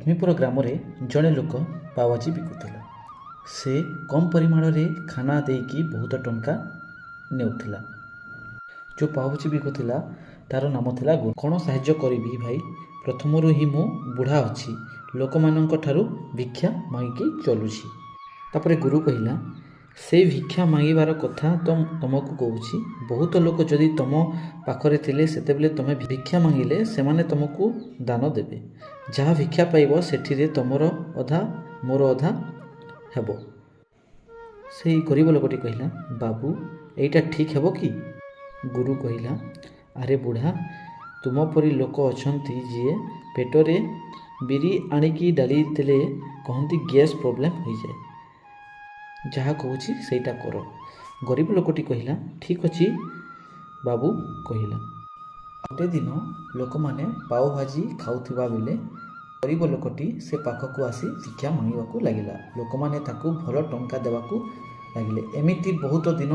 ଲକ୍ଷ୍ମୀପୁର ଗ୍ରାମରେ ଜଣେ ଲୋକ ପାଓଭାଜି ବିକୁଥିଲା। ସେ କମ୍ ପରିମାଣରେ ଖାନା ଦେଇକି ବହୁତ ଟଙ୍କା ନେଉଥିଲା। ଯେଉଁ ପାଓଭାଜି ବିକୁଥିଲା ତାର ନାମ ଥିଲା ଗୁରୁ। କ'ଣ ସାହାଯ୍ୟ କରିବି ଭାଇ, ପ୍ରଥମରୁ ହିଁ ମୁଁ ବୁଢ଼ା ଅଛି, ଲୋକମାନଙ୍କ ଠାରୁ ଭିକ୍ଷା ମାଗିକି ଚଲୁଛି। ତାପରେ ଗୁରୁ କହିଲା, ସେଇ ଭିକ୍ଷା ମାଗିବାର କଥା ତ ତମକୁ କହୁଛି। ବହୁତ ଲୋକ ଯଦି ତମ ପାଖରେ ଥିଲେ, ସେତେବେଳେ ତମେ ଭିକ୍ଷା ମାଗିଲେ ସେମାନେ ତମକୁ ଦାନ ଦେବେ। ଯାହା ଭିକ୍ଷା ପାଇବ, ସେଠିରେ ତମର ଅଧା, ମୋର ଅଧା ହେବ। ସେଇ ଗରିବ ଲୋକଟି କହିଲା, ବାବୁ, ଏଇଟା ଠିକ୍ ହେବ କି? ଗୁରୁ କହିଲା, ଆରେ ବୁଢ଼ା, ତୁମ ପରି ଲୋକ ଅଛନ୍ତି ଯିଏ ପେଟରେ ବିରି ଆଣିକି ଡାଲି ଦେଲେ କହନ୍ତି ଗ୍ୟାସ୍ ପ୍ରୋବ୍ଲେମ୍ ହୋଇଯାଏ। ଯାହା କହୁଛି ସେଇଟା କର। ଗରିବ ଲୋକଟି କହିଲା, ଠିକ୍ ଅଛି ବାବୁ। କହିଲା, ଗୋଟେ ଦିନ ଲୋକମାନେ ପାଓଭାଜି ଖାଉଥିବା ବେଳେ ଗରିବ ଲୋକଟି ସେ ପାଖକୁ ଆସି ଭିକ୍ଷା ମାଗିବାକୁ ଲାଗିଲା। ଲୋକମାନେ ତାକୁ ଭଲ ଟଙ୍କା ଦେବାକୁ ଲାଗିଲେ। ଏମିତି ବହୁତ ଦିନ